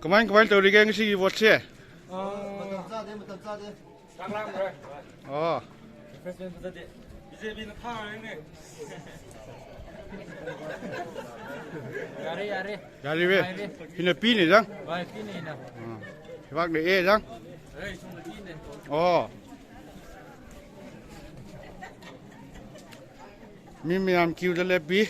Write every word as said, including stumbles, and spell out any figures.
Kamai kamai tawrige ngasi vote se? Matam chāde, matam chāde. Sānglam re. Oh. Refreshment fazade. B J P na phāngaine. Yare, yare. Yare ve. Yare. Hina P ne jang? Vai, P ne hina. Hmm. Hivak ne A jang? Ei, sung P ne. Oh. Mi mayam queue da lepi.